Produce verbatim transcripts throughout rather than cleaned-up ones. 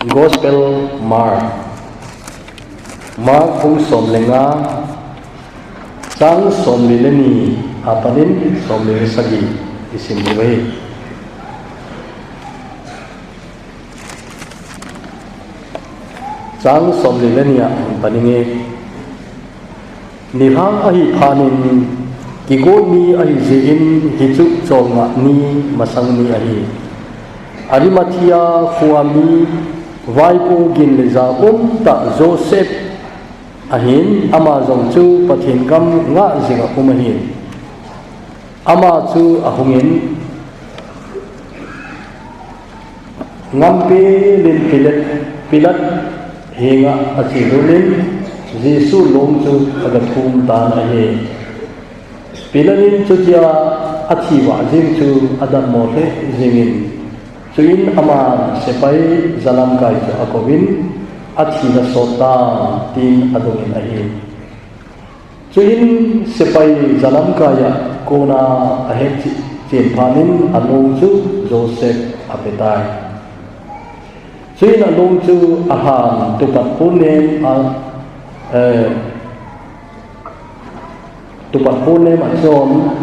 Gospel Mark. Mark bung som le nga, chang som li le ni apat in som li le sagi isim diu ahi. Chang som li le ni a apat in nge. Nilhah ahi phat in, kigot ni ahi jeh in hichu cholngah ni masang ni ahi. Arimathea khua mi vaipo gin le ja um tah Joseph ahin, ama jong chu Pathen gam ngah jing a um ahi. Ama chu ahung in, ngampi lin Pilat, Pilat henga ache lut in, Jesu long chu aga thum tan ahi. Pilat in chutia athi vah jing chu adatmo lheh jing in, chuin aman sepai jalamkai chu akouvin, athi nasot tan, tin adong in ahi. Chuin sepai jalamkai a kona ahet chen phat in along chu Joseph apetai. Chuin along chu alhan tupat pon nem a, eh, tupat pon nem a chon,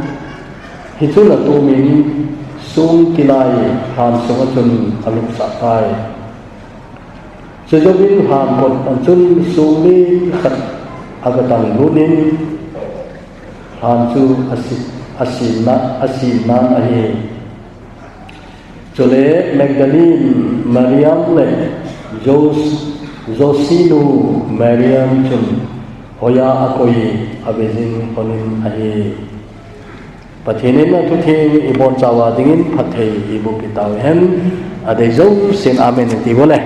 hichun atum in song kilai lhan sunga chun alupsah tai. Chujouvin lhan kot a chun song len khat aga tang lut in, lhan chu asi, asin na, asin nan ahi. Chule Magdalene Mariam le Jos-, Josi nu Mariam chun hoiya akoi a, ave jing lhon in ahi. Pathen in athutheng ibonchauva dingin phatthei eiboh peh tauhen, adei jousen amen iti bole.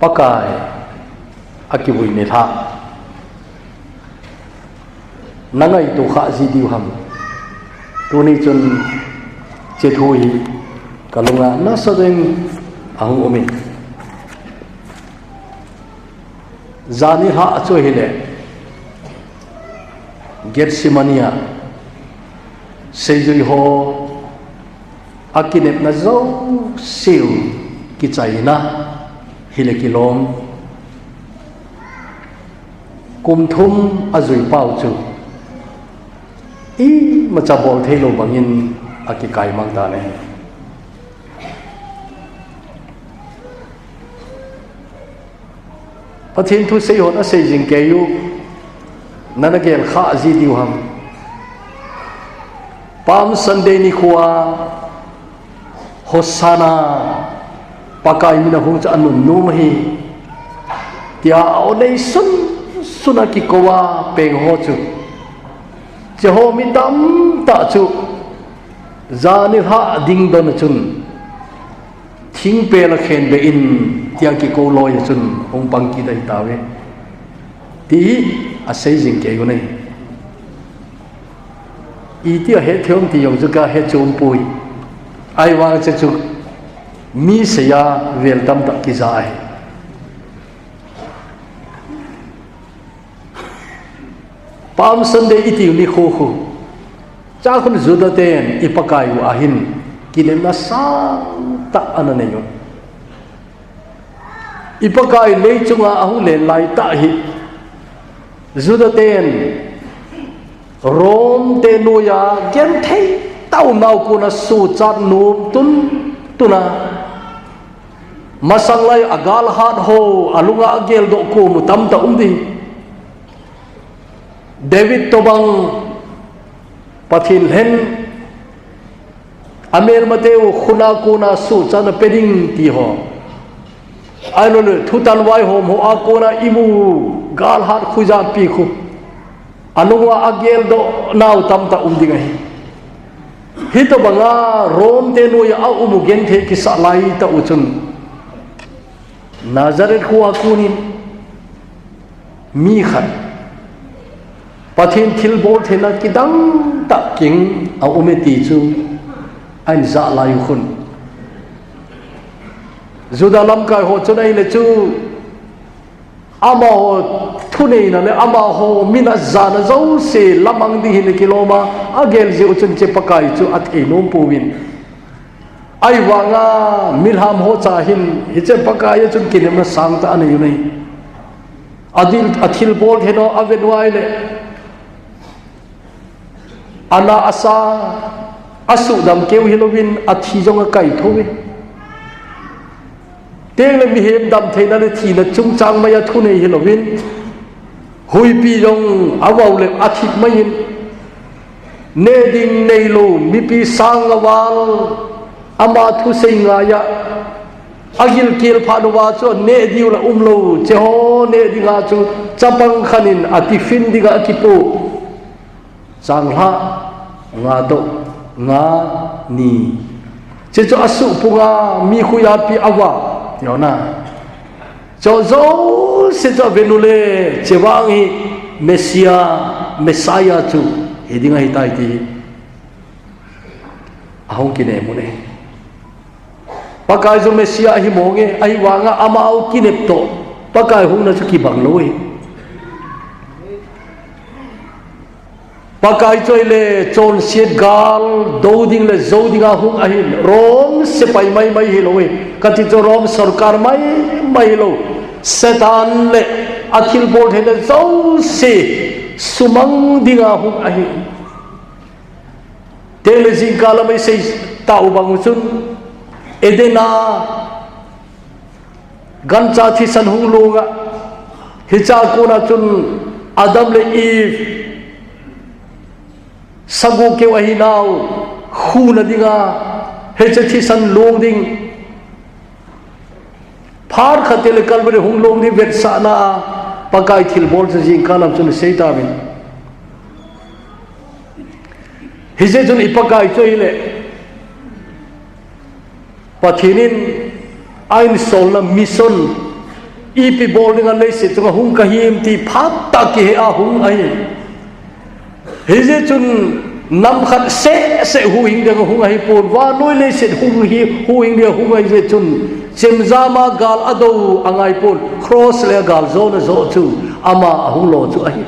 Pakai akivui nilhah. Na ngaito kha ji diu ham. Tuni chun hiche thu hi kalunga nasa ding ahung um in. Jan nilhah chu ahile Gethsemane a seijui ho akinepna jouseu kichaina hile kilom. Kum thum ajui pau chu imacha bol theilou bangin akikai mang tan ahi. Pathen thu seihon asei jing kei u, nana gel kha ji diu ham. Palm Sunday nikho a Hosanna, Pakai min a hung chu anunnom ahi, tia a-o neisun sun a kikou a peng ho chu, hiche ho mi tamtah chu jan nilhah ding don a chun thingpel a khenbeh in tia kikou loi a chun hung pang kit ahi tauve, ti hi asei jing kei u ahi. Iti a hetthei um ti jong chu kahe chom poi. Ahivang hiche chu mi seiya vel tamtah kija ahi. Palm Sunday itiu nikho khu, chua khun Juda ten i Pakai u ahin kinepna sangtah ana nei u. I Pakai leichunga ahung len laitah hi, Juda ten Rom te noiya genthei tah umnau kona suhchat nom tun tuna, masang lai a galhat ho, alunga ageldoh kom u tamtah um ding. David tobang Pathen lhen, amelmateu khut a kona suhchatna pe ding ti ho, ahilouleh thutan vaihom ho a kona imu galhat khuijapi khu, alunga ageldoh nau tamtah um ding ahi. Hitobanga Rom te noiya aum u genthei kisah laitah u chun, Nazareth khoa konin mi khat Pathen thilbol theina kidang tah keng aume ti chu ahin jah lai u khun, Juda lamkai ho chun ahile chu amaho thuneina le amaho min ajana jouse lamang ding hi le kiloma, agel jeh u chun hiche Pakai chu athei nom pouvin. Ahivanga milham ho cha hin hiche Pakai a chun kinepna sangtah anei u ahi. Adil, athilbol thei nau aven uva ahile, ana asa, asuhdam keu hilouvin athi jong akaithou ve. Tengle mihem damtheina le thina chungchang mai a thunei hilouvin, huipi jong avau le athip mai in, neh ding neilou mipi sang aval, ama thusei ngaiya agilkel phat uva chu neh diu la umlou, hicheho neh dinga chu chapang khat in atiffin dinga akipoh. Changlhah, nga toh, nga, ni. Hiche chu asuhpunga mi khuiyapi ava, tiho na. Hiche jouse chu aven u le, hiche vang hi Messiah, Messiah chu hiding ahitai ti ahung kinem u ahi. Pakai chu Messiah ahi monge, ahivanga amaho kinep toh Pakai hungna chu kibang lou ahi. Pakai chu ahile chonset gal do ding le jou dinga hung ahin, Rom sepai maimai hilou ahi. Kati chu Rom sorkar maimai hilou, Satan le athilbol theina jouse sumang dinga hung ahi. Tengle jingkah lam a isei tah u bang u chun, Eden a gancha thisan hung longa, hichea kona chun Adam le Eve sagoh keu ahinau khuna dinga, hiche thisan long ding, phat khat teng le Calvary hung long ding vetsahna a Pakai thilbol chu jingkah lam chun isei tauvin. Hijeh chun i Pakai chu ahile, Pathen in a insolna mission ipi bol dinga leiset chunga hung kahim ti phatah kihe a hung ahi. Hijeh chun nam khat sehseh huhhing dinga hung ahipon, vannoi leiset hung hi, huhhing dinga hung ahijeh chun, chemjam a gal adou angaipon, cross le agal jona joh chu ama ahung lo chu ahi.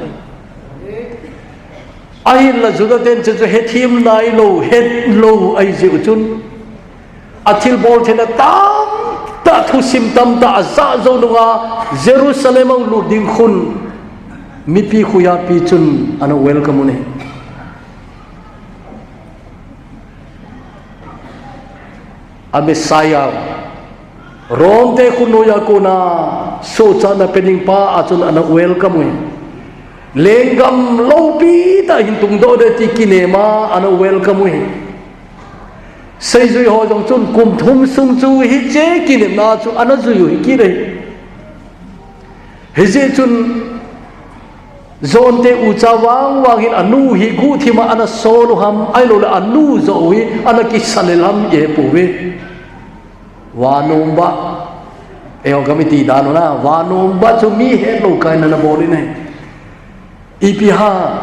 Ahinla Juda ten chu, chu hethem nailou, hetlou ahijeh u chun, athilbol theina tamtah, thusim tamtah ajah jou nunga Jerusalem ahung lut ding khun mipi khuiyapi chun ana welcome u ahi. A Messiah, Rom te khutnoiya kona sohchatna pe ding pa a chun ana welcome u ahi. Lenggam loupi tah hin tungdoh ding ti kinem a ana welcome u ahi. Seijui ho jong chun kum thum sung chu hiche kinepna chu ana jui u ahi kit ahi. Hijeh chun John te ucha vangvang hin anu hi guhthim a ana sol u ham, ahilouleh anu joh u hi ana kisalel ham ihepouve. Vanomba, eiho gam iti dan u na, vanomba chu mi hetlou kaina ana bol in ahi. Ipi ham,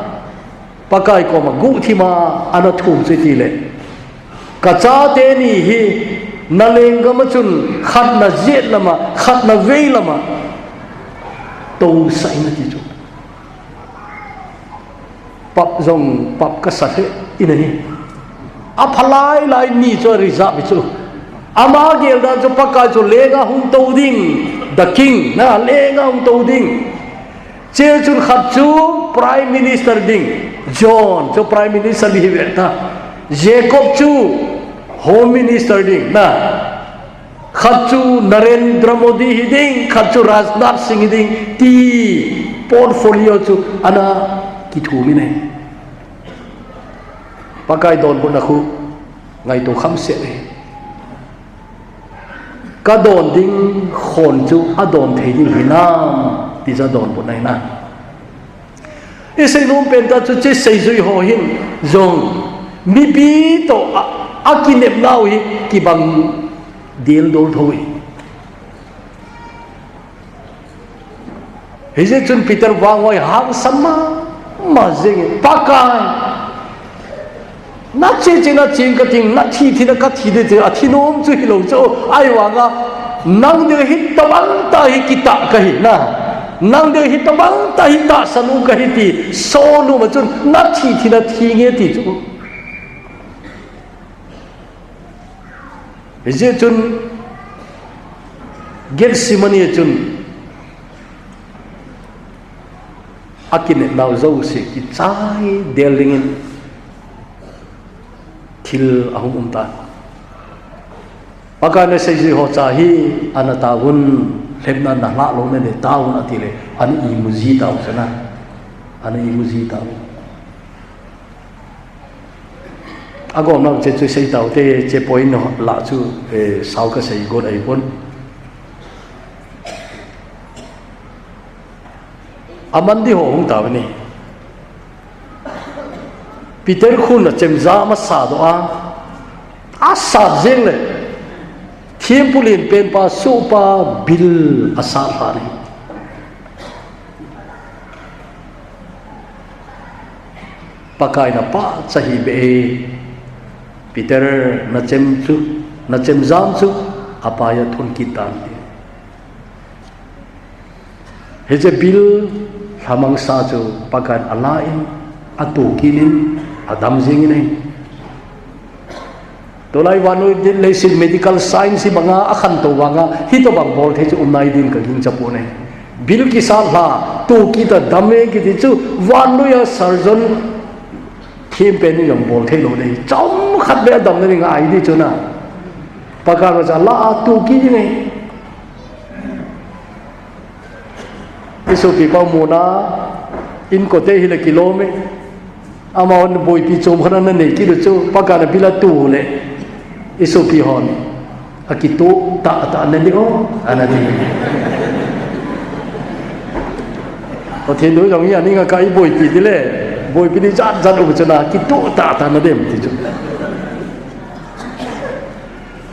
Pakai koma guhthim a ana thum chu itileh, ka chate ni hi na lenggam a chun khatna jet lam a, khatna vei lam a tousah in ati chu. Pap jong pap kasa lheh in ahi. Aphalai lai ni chu a reserve chu. Ama geldan chu Pakai chu leng a hung tou ding, the king, na, leng a hung tou ding. Hiche chun khat chu Prime Minister ding, John chu Prime Minister ding hi ve ta. Jacob chu Home Minister ding, na. Khat chu Narendra Modi hi ding, khat chu Rajnath Singh hi ding, ti portfolio chu ana kithum in ahi. Pakai donbutna khu ngaito khamset ahi. Ka don ding khon chu adon thei ding hinam, ti chu adonbutna ahi na. Isei nom pen tah chu hiche seijui ho hin jong mipi toh a, akinepnau hi kibang deldol thou ahi. Hijeh chun Peter vang hoi hangsan mama jeng in, Pakai, na che chena cheng kating, na thi thina kathi ding ti, athi nom chu hilou chu, ahivanga nang dinga hitobang tah hi kitah kahi na. Nang ding hi tabang tah hi tahsan u kahi ti, Saul nu ma chun, na thi thi na thi nge ti chu. Hijeh chun, Gethsemane chun, akinepnau jouse kichai del dingin, thil ahung um tan. Pakai na seijui ho cha hi, ana taovun, lhepna na lha lou na le taovun ati le, ana imu ji tao chuna. Ana imu ji tao. Agomna che chu sei tao te, che point la chu, eh, sao ka sei got ahi pon. Aman di ho hung tao ni. Peter khun a chemjam asa doh a, asat jeng le, thempu lenpen pa sohpa bil asat lha ni. Pakai na pahcha hih beh e, Peter na chem chu, na chemjam chu, apai a thun kit tan ti. Hiche bil lhamangsa chu Pakaiyin ala in, atoh kit in, adam jing in ahi. Tulai vannoi leiset medical science hi banga akhantou vanga, hitobang bol thei chu um nai din ka gingcha pon ahi. Bil kisat lha, toh kit a dam e kiti chu, vannoi a surgeon thempen in jong bol thei lou ding. Chomkhat beh a damna ding ahi di chu na. Pakai vahcha la a toh kit in ahi. I sopi pa muna, inkote hi le kilom e. Amahon boipi chom khat ana nei kit u chu, Pakai na bil a toh le. I sopi hon. Akitoh tahtah na di o, ana di. Pathen thu jong hi aning a ka i boipi ti le. Boipi di jat jat u chu na, kitoh tahtah na dem ti chu.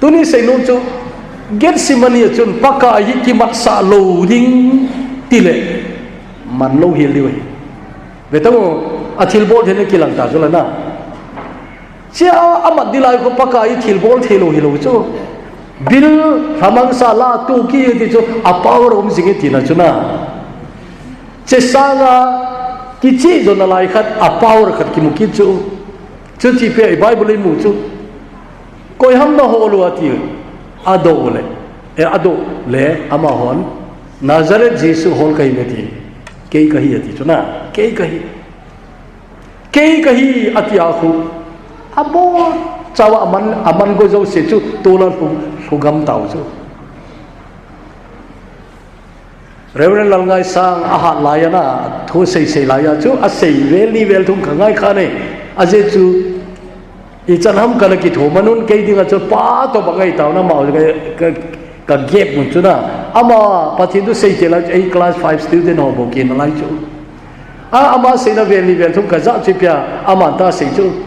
Tuni seinom chu, Gethsemane a chun Pakai hi kimatsah lou ding ti le, man lou hel diu ahi. Ve tang u, a thilbol theina kilang ta chu la na. Chia amat di lai khu Pakai hi thilbol thei lou hilou chu. Bil lhamangsa la toh kit ti chu, a power um jing e tina chu na. Che sanga kicheh jona lai khat, a power khat kimu kit chu. Chuti pia i Bible i mu chu. Koi ham na hol u ati. Adoh le. E adoh le amahon. Nazareth Jesu hol kahi me ti. Kei kahi ati chu na. Kei kahi. Kei kahi ati a khu. Abol. Chawa aman, aman go jouse chu. Tola lhu, lhu gam tau chu. Reverend Lalngaisang ahat lai a na, thu sei sei lai a chu, asei vel ni vel thum ka ngai kha nei. Ajeh chu, ichan ham kana kitho manun kei dinga chu pa toh bang ngai tao na ma ka, ka, ka gap mun chu na. Ama Pathen thu sei te lai chu, ei class five student ho bou kina lai chu. A, ama seina vel ni vel thum ka ja chu pia, ama ta sei chu.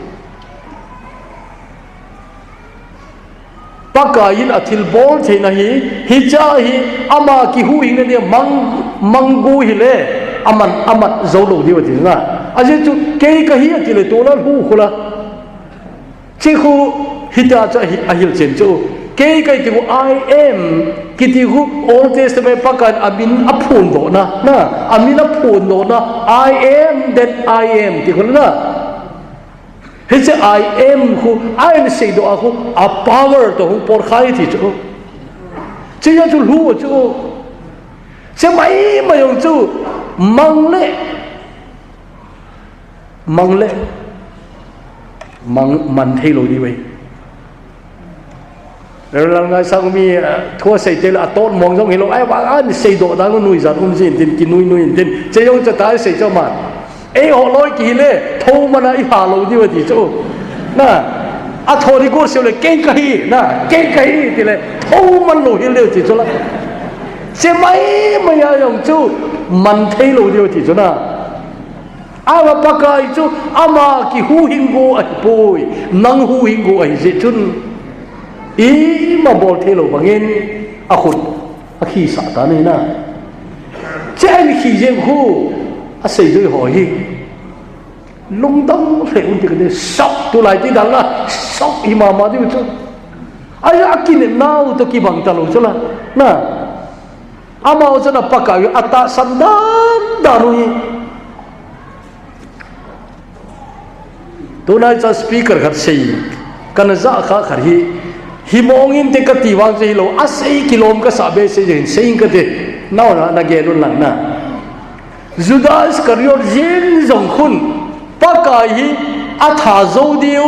Pakaiyin a thilbol theina hi, hicha hi, ama kihuhhingna dia mang, mang go hile, aman, amat jou lou diu ati na. Ajeh chu, kei kahi ati le, tola lhu khu la. Chi khu, hitia chu ahi, ahil chen chu. Kei kahi ti khu, I am, kiti khu, Old Testament Pakaiyin amin aphondoh na, na, amin aphondoh na, I am that I am, ti khu la na. Hiche I am khu, I am seidoh a khu, a power toh hung por khai ti chu. Chia chu lhu chu. Chia mai mai jong chu, mang le, mang le, mang, man thei lou diu ahi. Reverend Lalngaisang mi, eh, thu asei te le atot mong jong hilou, ai, va, an seidoh dan u nuijat um jin tin, kinui nui in tin, che jong che ta sei cho man. Eiho loi kihi le, tho mana i ha lou diu ti chu. Na, atho di go seiu le, kei kahi, na, kei kahi ti le, tho man lou hel diu ti chu la. Che mai mai a jong chu, man thei lou diu ti chu na. Ama Pakai chu ama kihuhhing go ahipoi, nang huhhing go ahi jeh chun. Ima bol thei lou bangin akhut akhisah tan ahi na. Chen khi jeng khu aseijui ho hi. Lungdong lheh un ti kati shock tulai ti dan la shock hi mama diu chu. Aja akinepnau toh kibang talou chu la. Na. Amau chun a Pakai u atahsan dan dan u hi. Tunai cha speaker khat sei, kana ja kha khat hi, hi mong inte kati vang chu hilou, asei kilom kasah behseh jeh in sei inte kati, nao na, na gen un lang na. Judas Iscariot jeng jong khun, Pakai hi atha jou diu,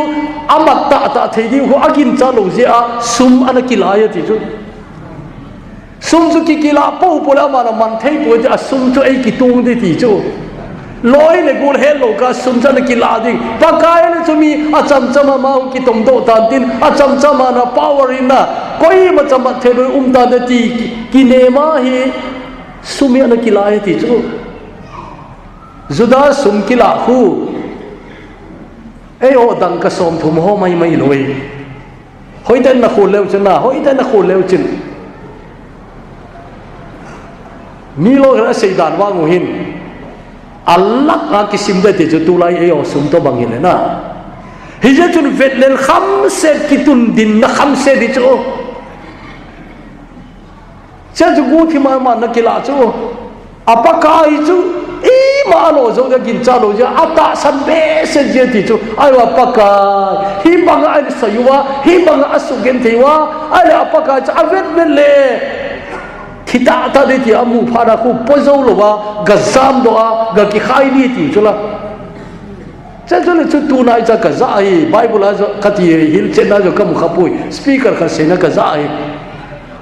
amat tah tah thei diu, khu aginchat lou jeh a, sum ana kilah e ti chu. Sum chu kikilah popo le aman aman thei poi ti a, sum chu ei kitung ding ti chu. Loi le gol helou kah a sum chu ana kilah ding. Pakai le chu mi achamcham a ama hung kitongdoh tan tin, achamcham a na power in na, koima cha mat thei lou um tan te ti ki, kinem a hi sum hi ana kilah e ti chu. Judas sum kilah khu. Eiho dangka somthum ho maimai lou e. Hoitah in na khol leu chun na, hoitah in na khol leu chun. Mi loi khat a seidan vang u hin, alak a kisim ding ti chu tulai eiho sum toh bang hile na. Hijeh chun vet lel khamset, kitun dinna khamset ding chu. Chea chu guhthim a ama na kilah chu. A Pakai chu ima alo jou ding a ginchat lou jeh a, atahsan behseh jeh a ti chu. Ahivang Pakai, hibang a ana sei uva, hibang a asugenthei uva, ahile a Pakai chu avet vet le, thi tah tah ding ti amu phat a khu po jou louva, ga jamdoh a, ga kikhai ding ti chu la. Chea chu le chu tunai cha kaja hi, Bible a jong kati hilchetna jong kamu kha poi, speaker khat seina kaja hi.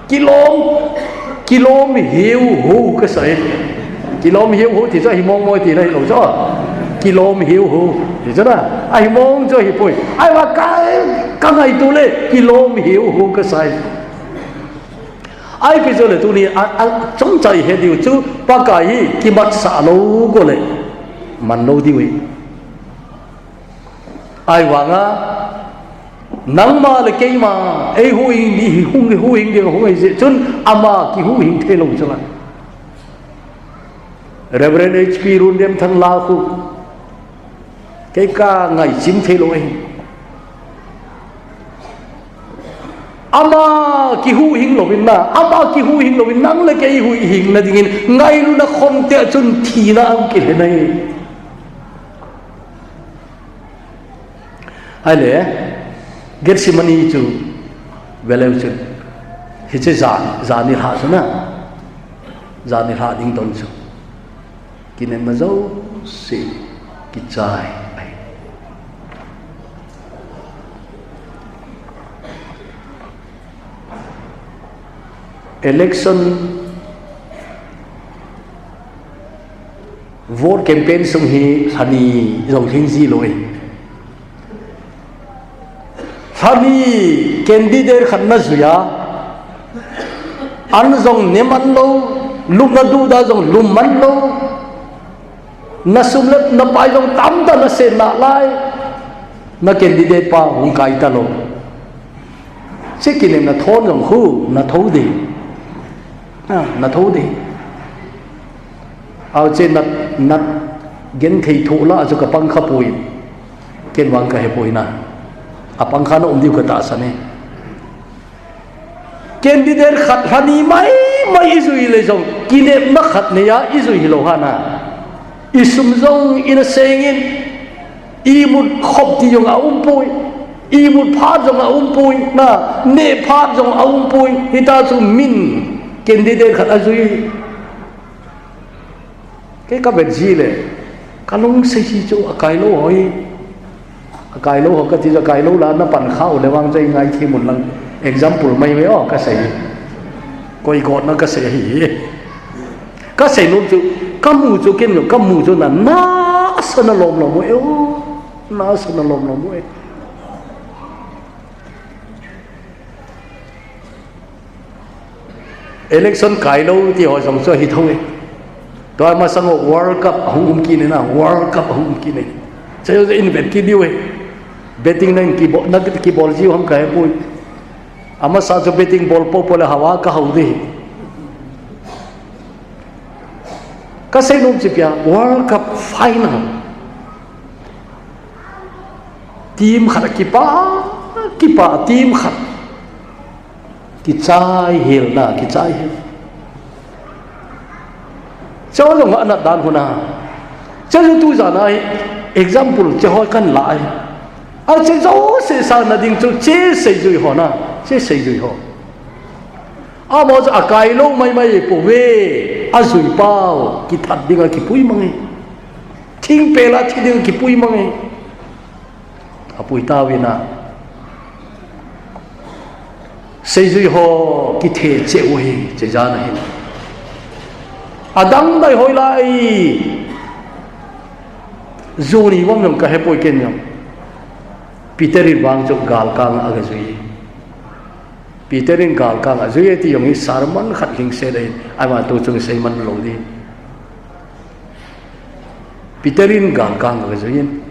Kilom, kilom hiu hu kasa e. Kilom hiu hu ti chu ahi mong mong tina hilou chu. Kilom hiu hu ti chu na, ahi mong chu ahi poi. Ahivang ka, kangaito le kilom hiu hu kasa e. Ipi chu le tuni a, achomcha ihet diu chu Pakai hi kimatsah lou go le man lou diu hi. Ahivang a, nangma le keima, eihuhhing ding, hung, huhhing ding, hung ahi jeh chun, ama kihuhhing thei lou chu la. Reverend H P Runremthang la khu, kei ka ngaichat thei lou ahi. Ama kihuhhing louvin na, ama kihuhhing louvin nang le kei huhhingna dingin, ngailutna khom te a chun thina ahung kilhen ahi. Ahile, Gethsemane chu veleu chun, hiche jan, jan nilhah chu na, jan nilhah ding don chu, kinemna jouse kichai ahi. Election vote campaign sung hi lhani jong lhing ji lou e. Lhani candidate khat na jui a, an jong ne man lou, lupna duhda jong lum man lou. Na sum le na pai jong tamtah na sen nalai, na candidate pa hung kai talou. Hiche kinemna thon jong khu na thou ding. Na, na thou ding. Aw che na, na genthei thoh lah a chu ka pang kha poi. Ken vang ka he poi na. A pang kha na um diu ka tahsan e. Candidate khat lhani mai mai i jui le jong, kinepna khat nei a i jui hilou ham na. I sum jong i na seng in, i mut khop ti jong a um poi, i mut phat jong a um poi, na, neh phat jong a um poi, hita chu min candidate khat a jui. Kei ka vet ji le, ka lungset ji chu a kai lou ho hi. A kai lou ho ka ti chu a kai lou la na pan kha u le vang chu i ngai thei mun lang. Example mai mai o ka sei. Koi got na ka sei hi. Ka sei nom chu, ka mu chu ken ka mu chu na, na sa na lom lom e o. Na sa na lom lom e. Election kai lou ti ho jong chu ahi thou e. Tua masang ho World Cup ahung um kit in na, World Cup ahung um kit in. Chu in vet kit diu e. Betting na in kibol, na kibol jiu ham ka he poi. Amasa chu betting bol popo le hava ka hou ding. Ka sei nom chu ipi a, World Cup final. Team khat a kipa, kipa team khat. Kichai hel na, kichai hel. Chao jong anat dan hona. Chao tu jana hi example che hoi kan lai. A che jo se sa na ding chu che seijui ho na. Che seijui ho. Amo chu akai lou maimai pouve. Ajui pau kithat dinga kipui mange. Thingpel a thi dinga kipui mange. Apui tauvin a. Seijui ho kithe cheh u hi, che jana hin. Adang dai hoi lai. Juni vang jong kahepoi ken jong. Peter in vang chu galkang a gajui. Peter in galkang a jui ti jong hi sermon khat hing se dei. Ai ma tu chung sei man lou di. Peter in galkang a jui in.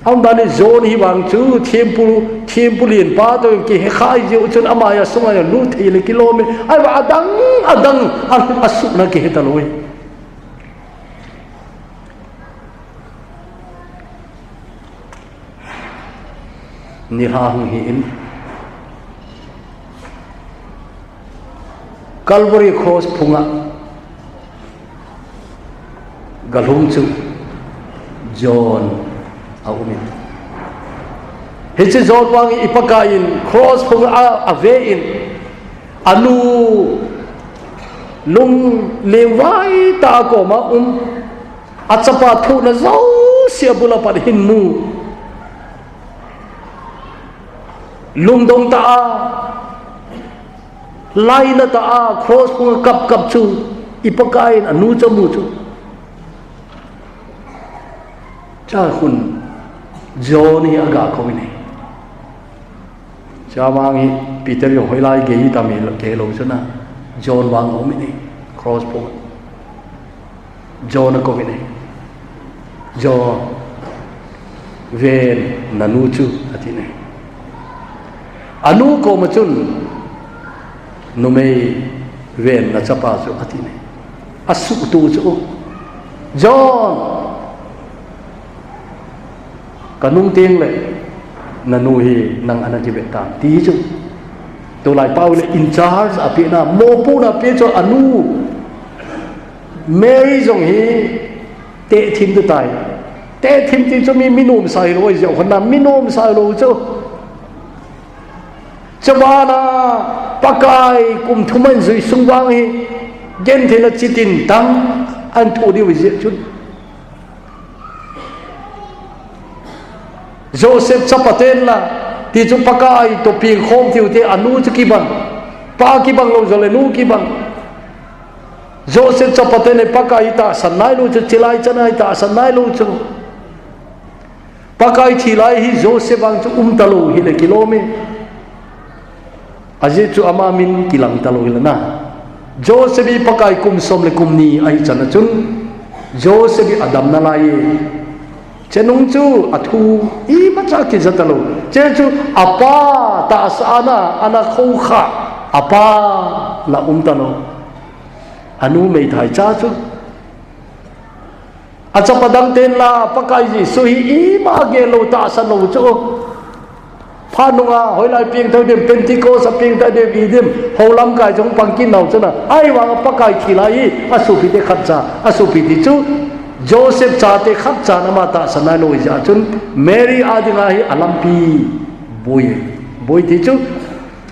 Aum dan in John hi vang chu thempu, thempu lien pa to kihe khai jeh chun ama a sunga lut thei le kilom e. Ai va adang, adang, a, asuna kihe talou e. Nilhah hung hi in. Calvary cross phunga galhung chu John aum in. Hiche John vang i Pakai in cross phunga a, ave in. Anu lung lengvai ta koma um. Achapa thuhna jouse abula pat hin mu. Lungdong ta a, laina ta a, cross phunga kap kap chu, i Pakai in anu chu amu chu. Cha khun, John hi aga kou in e. Cha vang hi Peter jong hoilai gei tam hi kei lou chu na. John vang aum in e, cross phunga. John akou in e. John, ven nanu chu, ati in e. Anu koma chun, numei ven nachapa chu, ati in e. Asuhtoh chu, John, kanung teng le, nanu hi nang ana kivet tan, ti chu. Tulai pau le in charge apeh na, mopohna apeh chu anu. Mary jong hi tehthim tu tai. Tehthim ti chu mi, mi nomsa hilou, jeh hon na mi nomsa hilou chu. Chabana Pakai kum thum ahin jui sung vang hi gentheina chitin tang ahin thoh diu jeh chun. Joseph chapa ten la, ti chu Pakai toh pengkhom tiu te, anu chu kibang, pa kibang lou jole nu kibang. Joseph chapa ten le Pakai tahsan nailou chu, chilai chana tahsan nailou chu. Pakai thi lai hi Joseph vang chu um talou hile kilom e. Ajeh chu ama min kilang talou hile na. Joseph hi Pakai kum som le kum ni ahi chan a chun, Joseph hi adam nalai e. Chenung chu athu imacha kija talou. Che chu apa tahsa ana, ana khoukhah, apa la um talou. Anu meithai cha chu. Achapa dang ten la, Pakai Jesu hi ima gel lou tahsan lou chu. Phat nunga, hoilai pengthah dem, Pentecost a pengthah dem, i dem, hou lamkai jong pang kit nau chun a. Ahivang a Pakai thi lai hi, asopi te khatcha, asopi ti chu, Joseph chate khatcha in ama tahsan nailou jeh chun, Mary a dinga hi alampi boi, boi ti chu,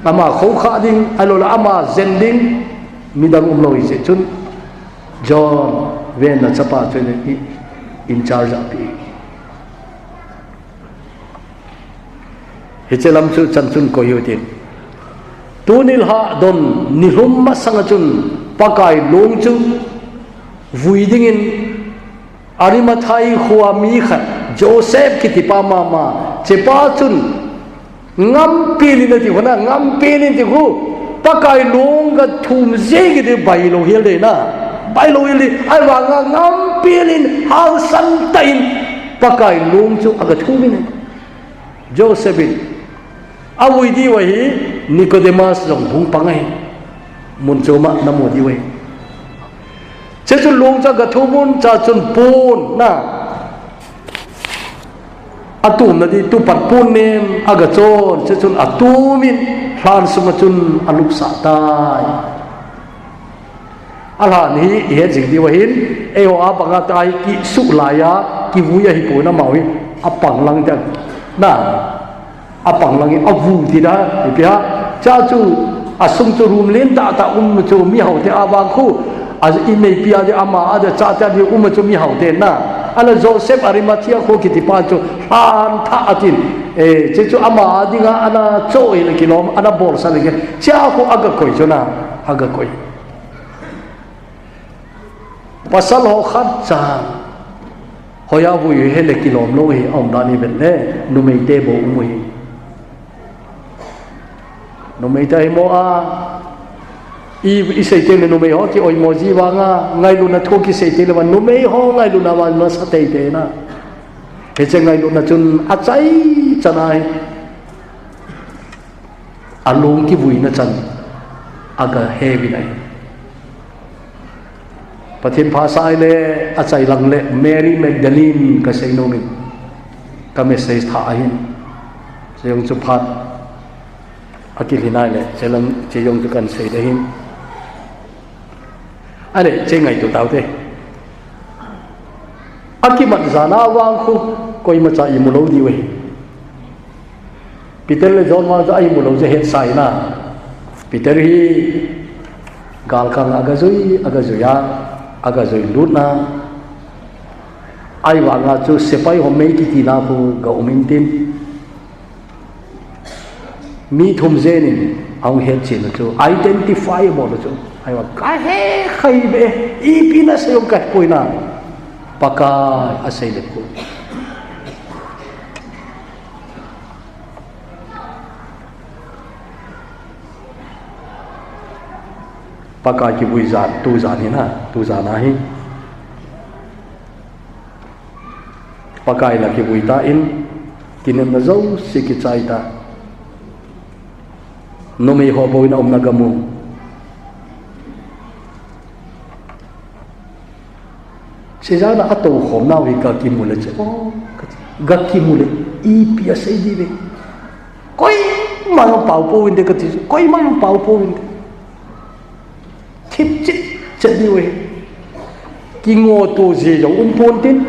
ama khoukhah ding, ahilouleh ama jen ding, midang umlou jeh chun, John, venna chapa chu in, in charge ape. Hiche lam chu chan chun koi hiu tin. Tuni nilhah don, nilhum masanga chun Pakai long chu vui dingin Arimathai khoa mi khat, Joseph kitipa mama, chepa chun Ngampel in ati khu na, ngampel in ti khu, Pakai long gathum jeng kiti bailou hel ding na. Bailou hel ding, ahivanga ngampel in hangsan tah in Pakai long chu agathum in. Joseph in, avui diu ahi, Nicodemus jong hung pang ahi. Mun chom a namu diu ahi. Che chun long chu agathum un, cha chun pon na. Atumna di tupat pon nem agachon, che chun atum in lhan sunga chun alupsah tai. Alhan hi ihet jing diu ahin, eiho a banga ta hi kisuh laiya, kivui ahi pon amau hi, apang lang te, na, apang lang hi, avu ti da, ipi ham, cha chu, asung chu room len tah tah um chu mihao te avang khu, a ineipi a di ama a di chate a di um chu mihao te na, ala Joseph Arimathea khu kiti pa chu, lhan tha atin, e, che chu ama a dinga ana cho e le kilom, ana bolsa le ke, cha khu aga koi chu na, aga koi. Pasal ho khat chan, hoiya vui hi le kilom lou hi, aum dan hi vet le, numei te bou um u hi. Numei te hi mo a, i, isei te le numei ho ki oimo ji vanga, ngailutna thu kisei te le va, numei ho ngailutna va, na sa tei te na. Hiche ngailutna chun achai chan ahi. Alung kivuina chan, aga he uvin ahi. Pathen pha sa ahile, achai lang le Mary Magdalene kasei nom in, ka message tha ahin. Chejong chu phat akilhin ahile, chelang, chejong chu kan sei ding ahin. Ahile, che ngaito tau te. Akimat jan a vang khu, koima cha imu lou diu ahi. Peter le John vang chu a imu lou chu hetsa ahi na. Peter hi galkang aga jui, aga jui a, aga jui lut na. Ahivanga chu sepai ho mei kitina khu ga um in tin. Mi thum jen in ahung hetchen u chu, identify abol u chu. Ahivang ka he khai be, ipi na sei um ka he poi na. Pakai asei le khu. Pakai kivui jan, tu jan hi na, tu jan ahi. Pakai lah kivui ta in, kinepna jouse kichai ta. Numei ho bou in aumna ga mu. Chejana atou khom nau hi ga kimu le che. Oh, ga kimu le, ipi asei diu ve. Koima jong pao pouvin te kati, koima jong pao pouvin te. Thip chet chet diu ahi. Kingoh to jeh jong um pon tin.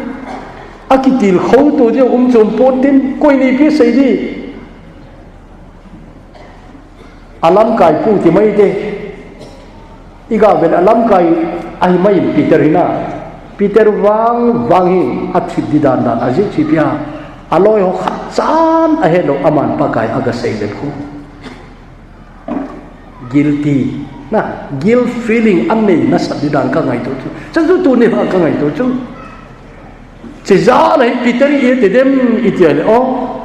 Akitilkhou to jeh jong um chom pon tin. Koi in ipi asei diu. Alamkai pu ti mai te. Iga vel alamkai ahi mai Peter hi na. Peter vang vang hi athip di dan dan ajeh chu ipi ham. Aloi ho khat chan ahet lou aman Pakai aga sei le khu. Guilty. Na, guilt feeling anei nasat di dan ka ngaito chu. Chan chu tuni a ka ngaito chu. Chejana hi Peter i ti dem i ti le, oh.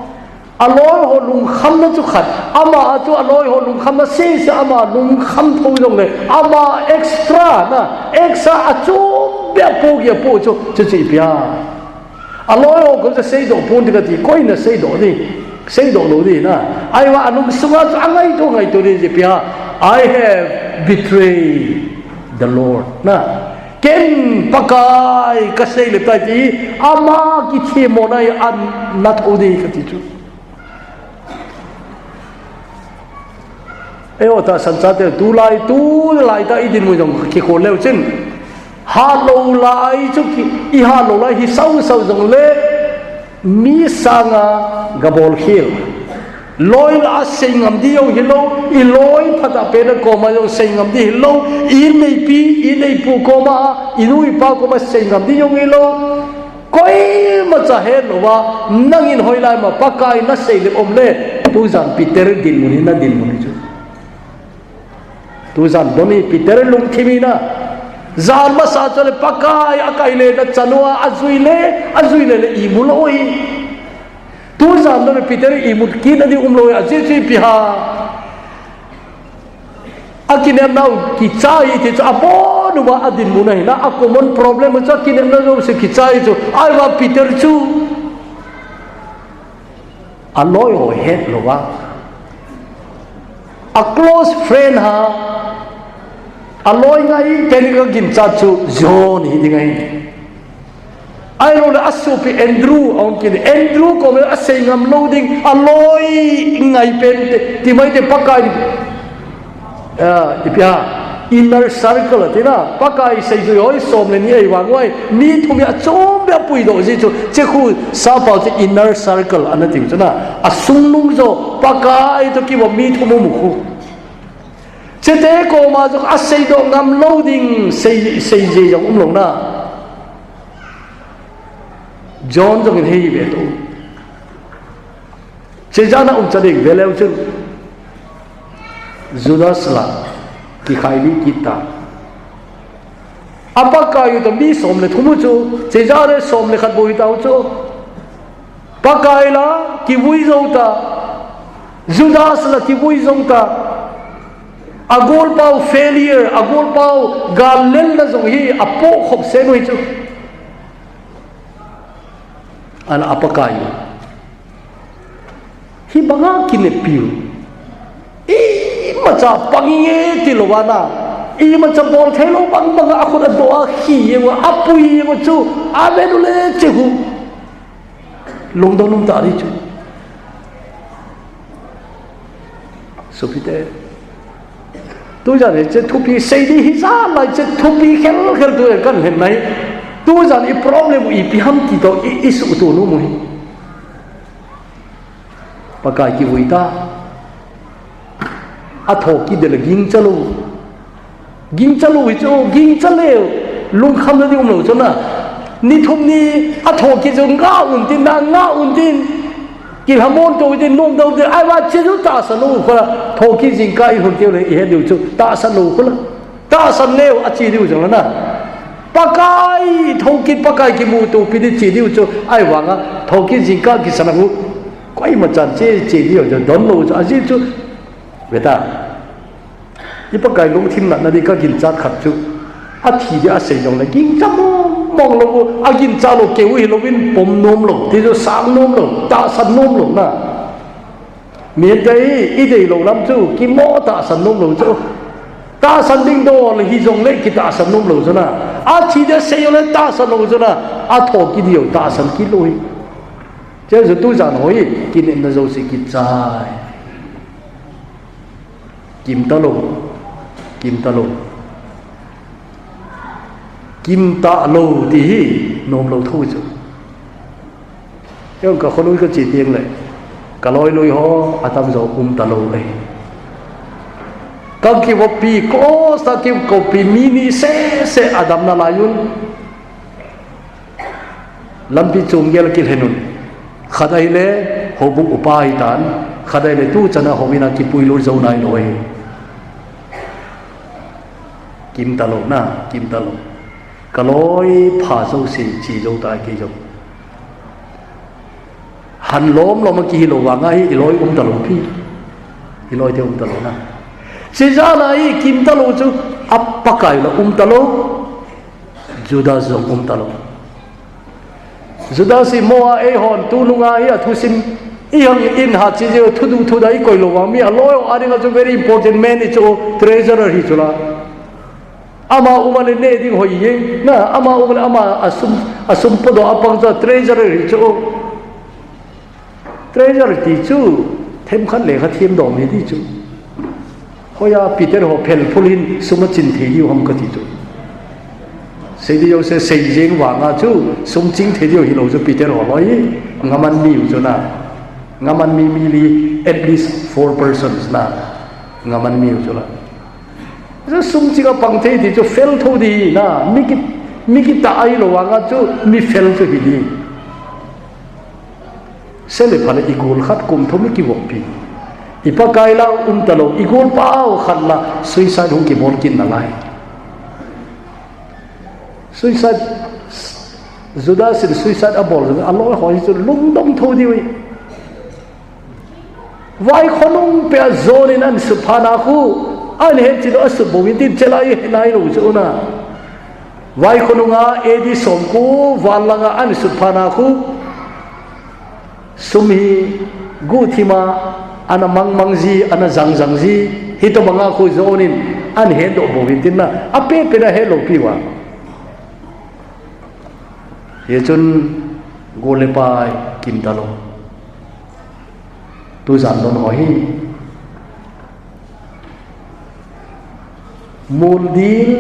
Aloi ho lungkhamna chu khat. Ama a chu aloi ho lungkhamna sese ama lungkham thou jong le. Ama extra na, extra achom beh a po ki a po chu, chu chu ipi ham. Aloi ho koi cha seidoh pon ti kati, koi in aseidoh di, seidoh lou di na. Ahivang alung sunga chu angaito, ngaito di chu ipi ham. I have betrayed the Lord. Na. Ken Pakai kasei le tai ti, ama kithemmo na hi ana thou di kati chu. Eiho tahsan chate, tulai, tulai tah i dinmun jong kikhol leu chun. Hat lou lai chu ki, i hat lou lai hi sau sau jong le, mi sanga ga bol khel. Loi lah a sei ngam di jong hilou, i loi phatah pen a koma jong sei ngam di hilou, i neipi, i neipu koma, i nu i pa koma sei ngam di jong hilou. Koima cha het louva, nangin hoilai ma Pakai na sei le um le, tujan Peter dinmun hi na dinmun hi chu. Tujan don hi Peter lungthim hi na. Jan masa chu le Pakai a kai le na chanu a, ajui le, ajui le le imu lou hi. Tujan don hi Peter imut kit na di um lou hi, ajeh chu ipi ham. Akinepnau kichai ti chu abon uva adinmun ahi na, a common problem chu akinepna jouse kichai chu, ahivang Peter chu aloi ho het louva, a close friend ha, aloi ngai teni ka ginchat chu John hi ding ahi. Ahilou le asopi Andrew, ahung kile Andrew koma asei ngam lou ding, aloi ngai pen te, ti mai te Pakai. Ah, ipi ham. Inner circle ati na, Pakai seijui ho som le ni ei vang uva, mi thum hi achom beh a puidoh ji chu, hiche khu sappao chu inner circle ana tiu chu na, asungnung jo, Pakai toh kiva mi thum amu khu. Hiche te koma jong aseidoh ngam lou ding, sei, seijui jong umlou na. John jong in hei ve to. Hiche jana umcha ding ve leu chun, Judas la, kikhai li kit ta. A Pakai u toh mi som le thum u chu, hiche jana som le khat bou hi tau chu. Pakai la, kivui jou ta. Judas la, kivui jou ta. Agolpau failure, agolpau gal lelna jong hi, apoh khop sen u hi chu. Ana a Pakai u. Hibanga kinepiu. Imacha pang inge ti lou vana. Imacha bol thei lou bang banga akhut adoh a khi jeng uva, apui jeng uva chu. Aven u le hiche khu. Lungdon um ta di chu. Sopite. Tujan hiche thupi sei di hijat lai hiche thupi khel khel tu kan hen nai. Tujan i problem u ipi ham ti toh i, i suhto nom u hi. Pakai kivui ta. Athoh kit ding le gingcha lou. Gingcha lou hi chu, gingcha leu. Lungkhamna ding umlou chu na. Ni thum ni athoh kit chu ngah un tin na, ngah un tin. Kilhamon to tin, nom dou tin, ahivang hiche chu tahsan lou khu la. Thoh kit jingkah i lhun teu le, i het diu chu, tahsan lou khu la. Tahsan leu, ache diu jong la na. Pakai, thoh kit Pakai kimuto pi di che diu chu, ahivanga, thoh kit jingkah kisan a khu. Koima chan che, che diu chu, don lou chu, ajeh chu. Ve ta. I Pakai lungthim natna di ka ginchat khat chu. Athi di asei jong le gingcha mong mong lou u, aginchat lou keu hilouvin pom nom lou, ti chu sang nom lou, tahsan nom lou na. Mihemte hi, i deilou lam chu, kimo tahsan nom lou chu. Tahsan ding dol hi jong le kitahsan nom lou chu na. Athi di asei jong le tahsan lou chu na. Athoh kit diu tahsan kit lou hi. Hiche chu tujan ho hi, kinepna jouse kichai. Kimta lou, kimta lou. Kimta lou ti hi, nom lou tho chu. Jong ka khonung ka che teng le, ka loi lui ho, atam jo umta lou le. Ka kivoppi, ko sa kivoppi, mi ni sese adam nalai un. Lampi chung gel kilhen un. Khat ahile, houbung upa hitan. Khat ahile, tuchan a houin a kipui lut jou nailou ahi. Kimta lou na, kimta lou. Ka loi pha jouse, che jou ta kei jong. Han lom lom a kihi lou vanga hi, i loi umta lou pi. I loi te umta lou na. Hiche jana hi kimta lou chu, a Pakai la umta lou. Judas jong umta lou. Judas hi mo a eihon, tunung a hi athusim, i hang in ha chi jeh u thudu thuda i koi lou vang mi a loi a dinga chu very important man hi chu treasurer hi chu la. Ama um a le neh ding hoi jeng, na, ama um a le ama a sum, a sum podoh a pang chu treasurer hi chu. Treasurer ti chu, themkhat lekha them dom hi ti chu. Hoiya Peter ho phel phul hin sum a chin thei diu ham kati chu. Sei di jouse sei jeng vanga chu, sum ching thei diu hilou chu Peter ho loi, ngaman mi u chu na. Ngaman mi mi li, at least four persons na. Ngaman mi u chu la. Chu sum ching a pang thei ti chu fel tho di na, mi ki, mi kitah ahilou vanga chu mi fel chu hi di. Se le pha le i gol khat kum thum i kivoppi. I Pakai la umta lou, i golpa u khat la suicide hung kibol kit nalai. Suicide, Judas in suicide abol jong, aloi ho hi chu lungdong tho diu hi. Vaikhonung peh a John in ahin sutpha na khu, ahin hetchet u asut bou in tin chela i he nailou chu na. Vaikhonung a A D somko van langa ahin sutpha na khu, sum hi guhthim a ana mangmang ji, ana jangjang ji, hitobanga khu John in ahin hetdoh bou in tin na, apeh peh in ahetlou pi uva. Hichun gol le pai kimta lou. Tujan don ho hi. Mul dil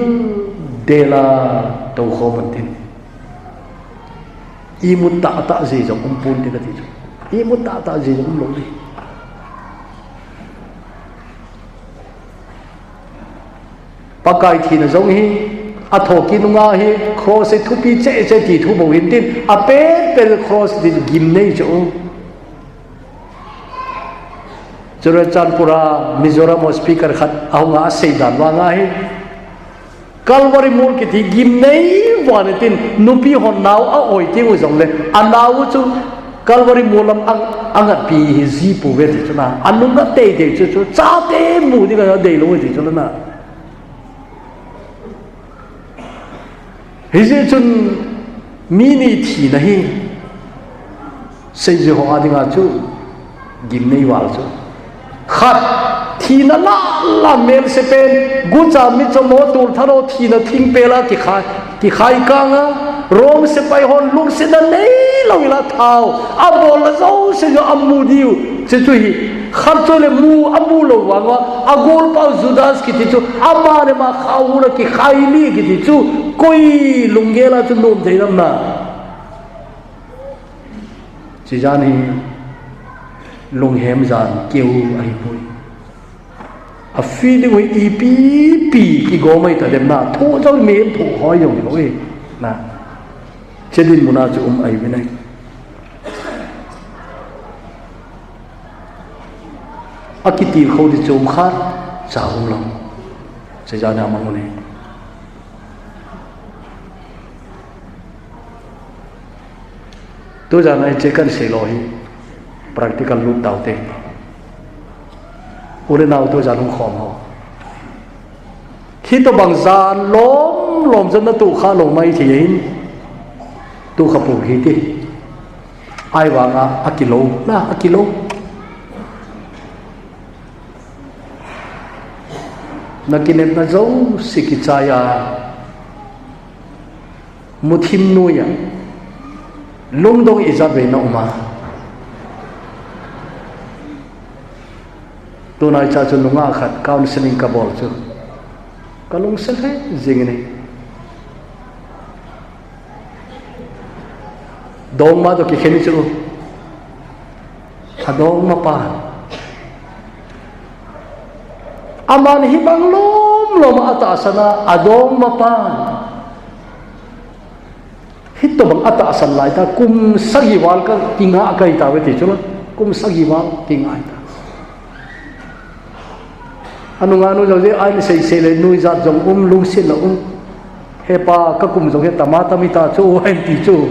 dela tou khom un tin. Imut tahtah jeh jong umpon tin ati chu. Imut tahtah jeh jong umlou ding. Pakai thina jong hi, athoh kit nunga hi, cross hi thupi cheh cheh ti thu bou hin tin, apen pen cross ti gimnei chu. Churachandpur a Mizoram a speaker khat ahunga asei dan vanga hi, Calvary mol kiti gimnei vang tin, nupi hon nao a-oi teng u jongle, anao u chu Calvary mol lam ang, angatpi hi ji pouve ti chu na. Anung ateitei chu chu, chate mu dinga deilou ti chu na. Hijeh chun mi ni thina hi seijui ho a dinga chu gimnei val chu. Khat, thina lah lah melse pen, gucha, michom ho, tulthar ho thina thingpel a kikhai, kikhai kang a, Rome sepai hon lungsetna neilou ila thao abol a jouse jong amu diu. Chuche chu hi, khat chu le mu, amu lou vanga, agolpa Judas kiti chu, ama le ama khao hula kikhai li kiti chu, koi lunggel a chu nom thei nam na. Chuche jan hi lunghem jan keu ahipoi. A feeling u hi ipi pi kigom ahi ta dem na, thoh jong mihem thoh hoi jong lou e. Na. Chuche dinmun a chu um ahi ve nai. Akitilkhou di chu um khat cha um lou. Chuche jan a mang u ne. Tujan a hiche kahin sei lou hi practical lut taute. U le nao tujan hung khom ho. Hitobang jan lom lom jan na tukha lou mai thei hin. Tukha pou hite. Ahivanga akilou, na akilou. Na kinepna jouse kichai a. Muthim noiya lungdong ijat vei na um a. Tunaicha chu nungah khat counseling kabol chu kalungset lheh jing in ahi. Dongma toh kikhen chu. Adongma pan. Aman hibang lom lom a atahsan a, adongma pan. Hitobang atahsan lai ta, kum sagi val ka kinga kahi tauve ti chu la. Kum sagi val kinga ta. Anungah nu jong jeh a ahin sei sei le nuijat jong um, lungsetna um. He pa, ka kum jong hi tama tam hita chu, ahin ti chu.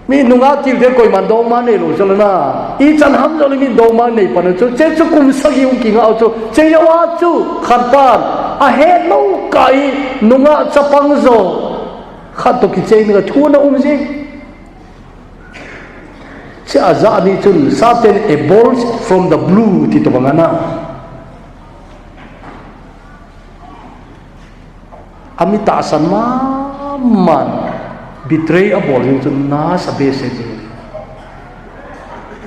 Mi nungah til te koiman dongma neilou chu la na. Ichan ham jongle mi dongma nei pan u chu. Chuche chu kum sagi hung kinga u chu. Chuche jou a chu khat pan ahet lou kah a nungah chapang jo khat toh kicheng ding a thu ana um jing. Chuche ajeh a ni chun Satan abolish from the blue ti tobang ana. Ami tahsan maman betray abol jing chun nasa behseh jing.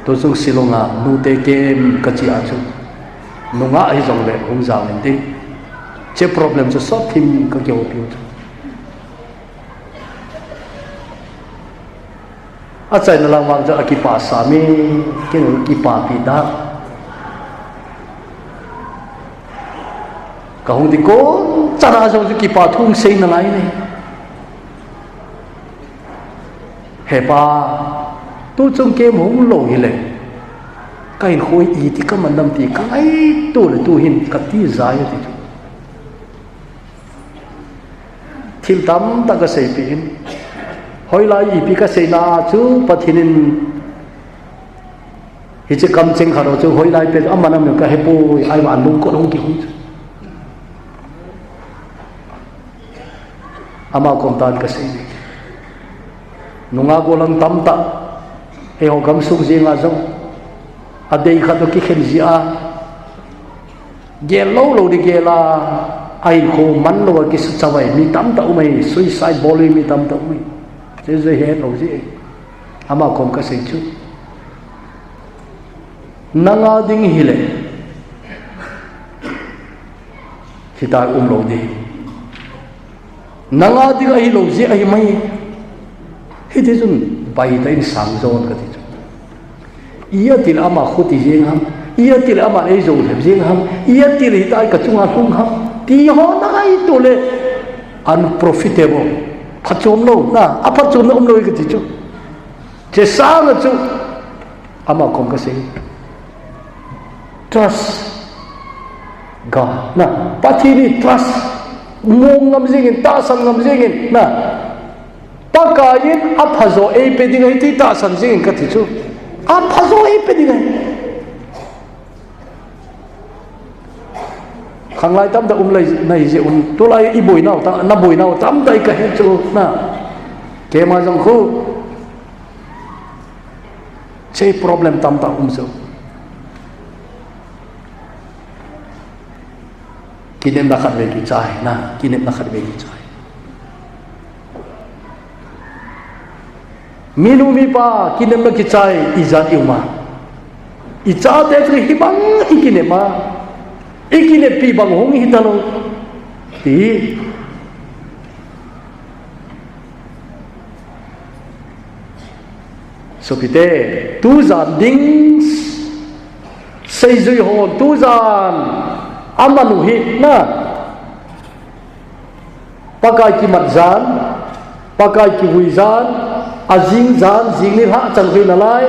Tuchung Shillong a nute camp kache a chu nungah hijongle hung jao in tin. Chuche problem chu solve thim kakihoupi u chu. Achaina lang vang chu akipah sa mi, ken kipapi da. Kahung ding kon chan a jong chu kipa thu sei nalai ne. He pa, tuchung camp hung lou hile, kahinkho hi iti kaman dem ti kangaito le tuhin kati jai e ti chu. Thil tamtah kaseipeh in. Hoilai ipi kaseina chu Pathen in hiche kamcheng khat ho chu hoilai pet aman amin kahepoi, ahivang lungkot hung kihung chu. Ama kom tan kasei ding. Nungah gollhang tamtah eiho gamsung jenga jong adei khat toh kikhen jeh a gel lou lou ding gel a, ahinkho man lou a kisa chavai mi tamtah um ahi, suicide bol mi tamtah um ahi. Chuche jong het lou jeh ahi. Ama kom kasei chu. Nanga ding hile, Hitia umlou ding. Nanga dinga hilou jeh ahi mai. Hiti chun baitah in sang jon kati chu. Ijat a ama khuti jeng ham, ijat a ama eijou lhep jeng ham, ijat a hitia ka chunga lhung ham, ti ho nangaito le unprofitable. Phatchom lou, na, aphatchomna umlou kati chu. Hiche sanga chu ama kom kasei. Trust God. Na, Pathen hi trust. Mong ngam jingin, tahsan ngam jingin. Na, Pakaiyin aphajo eipe ding ahi ti tahsan jingin kati chu. Aphajo eipe ding ahi. Khanglai tamtah um lai nahi jeh un. Tulai iboinau ta, naboinau tamtah kahe chu. Na, keima jong khu. Hiche problem tamtah um chu. Kinepna khatvei kichai, na, kinepna khatvei kichai. Minu mipa, kinepna kichai, ijat i um a. Ichate chu hibang ikinep a. Ikineppi bang hung hitalou. Ti. Sopite, tujan ding seijui hon, tujan aman u hi na. Pakai kimat jan, Pakai kivui jan, ajing jan, jing nilhah chan hoi nalai.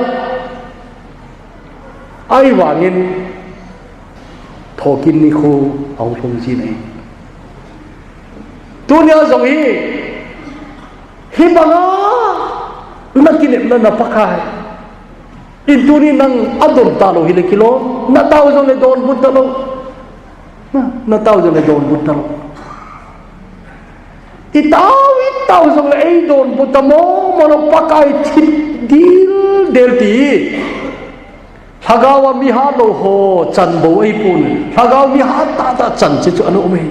Ahivangin, thokin nikho ahung lhung jin ahi. Tunia jong hi, hibanga nakinepna na Pakai in tuni nang adon talou hile kilom, natao jongle donbut talou. Na, natao jongle donbut talou. Itao, itao jongle eidonbut ta mong mong lou, Pakai thip dildel ti. Lhagao a mi hatlou ho chan bou ahipon, lhagao mi hat tahtah chan hiche chu ana um ahi.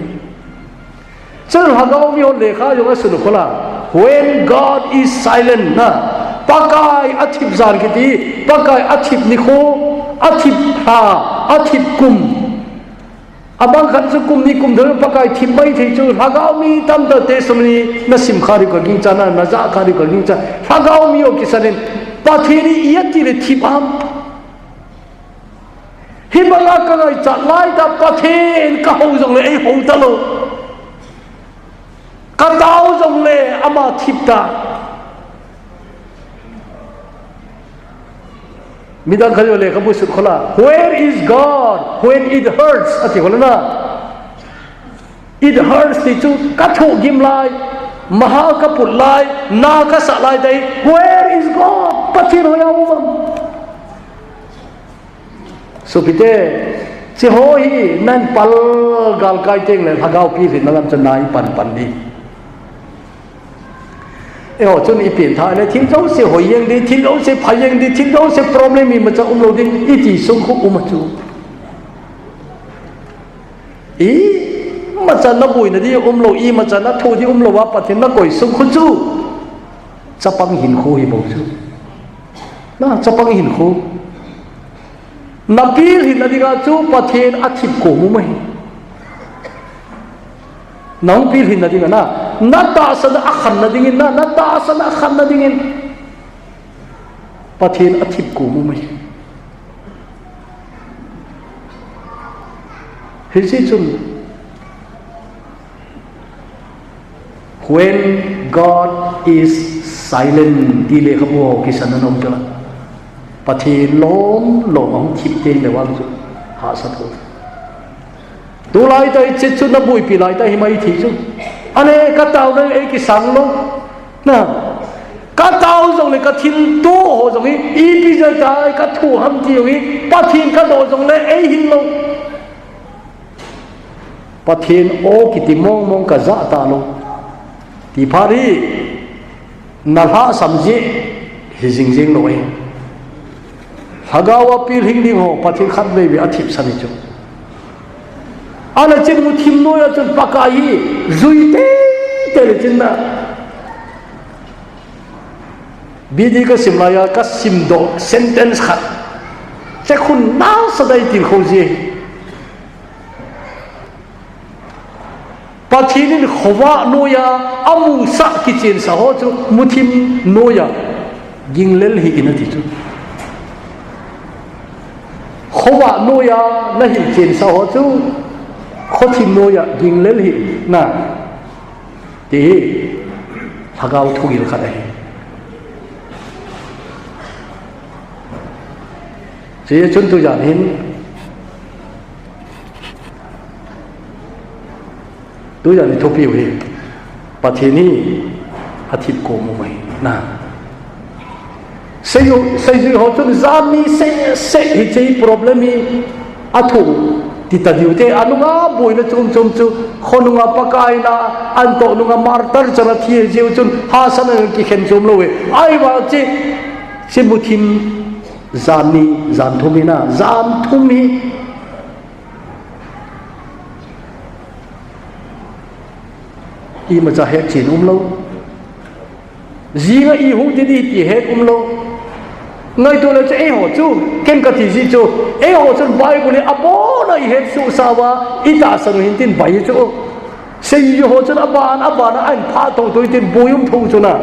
Chule lhagao mi ho lekha jong asun u khol a. When God is silent, na, Pakai athip jan kiti, Pakai athip nikho, athip lha, athip kum. Abang khat chu kum ni kum thum Pakai thip maithei chu, lhagao mi tamtah testimony nasim kha diu kagingcha, na, najah kha diu kagingcha. Lhagao mi ho kisan in, Pathen hi ijat a thip ham. Hibanga kangaichat laitah Pathen kahou jongle eihou talou. Katao jongle ama thip ta. Midang khat in lekhabu sut khol a, "Where is God when it hurts?" ati khol a na. It hurts ti chu kathohgim lai, maha kaput lai, na kasah lai tah hi, "Where is God?" Pathen hoiya um am? Sopite, hiche ho hi nahin pal galkai tengle lhagao pilhinna lam chu nahin pan pan ding. Eiho chun ipen tha le thil jouse hoi jeng ding, thil jouse pha jeng ding, thil jouse problem imacha umlou ding iti sung khu um a chu. Imacha naboina ding umlou, imacha nathoh ding umlou a Pathen nakoi sung khu chu chapang hinkho hi bou chu. Na, chapang hinkho. Napilhinna dinga chu Pathen athip kom um ahi. Nahung pilhinna dinga na, natahsan a khanna dingin na, natahsan a khanna dingin Pathen athip kom um ahi. Hiche chun When God is silent, ti lekhabu ho kisan ana um chu la. Pathen lom lom ahung thip tengle vang chu hahsa tho. Tulai tah hiche chu naboipi laitah hi maithei chu. Ahile kataona eikisang lou. Na, katao jongle kathilto ho jong hi, ipi jeh a kathoh ham ti jong hi, Pathen kadoh jongle eihil lou. Pathen o kiti mong mong kajah talou. Ti phat hi, nalhahsam jeh hi jing jeng lou ahi. Lhagao a pilhing ding ho, Pathen khatvei vei athipsan hi chu. Ahile chun muthim noiya chun Pakai hi jui teitei le chun na. B D kasim laiya kasimdoh sentence khat. Hiche khun nasatah a itilkhou ji ahi. Pathen in khovah noiya amusah kichensah ho chu muthim noiya ginglel hih in ati chu. Khovah noiya nahil chensah ho chu khothim noiya ginglel hih in ati hi lhagao thugil khat ahi. Chuti chun tujan hin Tujan i thupiu hi Pathen hi athip kom u mai na. Seijui ho chun jan ni seh seh hiche problem hi athu ti ta diu te, anunga boina chom chom chu khonunga Pakai na, antoh nunga martyr chan a thi jiu chun hahsatna kikhen chom lou e. Ahivang chu, chu muthim jan ni, jan thum hi na, jan thum hi imacha hetchen umlou. Jinga ihung ding ti het umlou. Ngaito le chu eiho chu, ken kati ji chu, eiho chun Bible hi abona ihet suhsah uva, itahsan u hin tin bai chu. Seijui ho chun aban, aban a ahin phah thotho tin boi um thou chu na.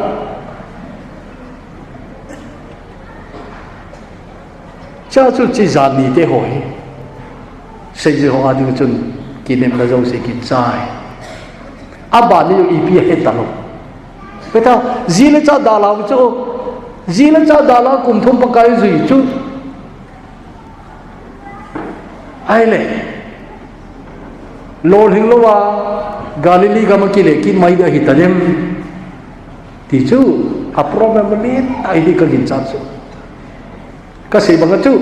Chuche chu chu jan ni te ho hi. Seijui ho ading chun kinepna jouse kichai. Aban ni jong ipi ahet talou. Peter, ji le cha dalhau chu. Ji le cha dalha kum thum Pakai jui chu. Ahile. Lolhing louva Galilee gam a kile kit mai ding ahi ta dem. Ti chu a problem len ahi ka ginchat chu. Kasei banga chu,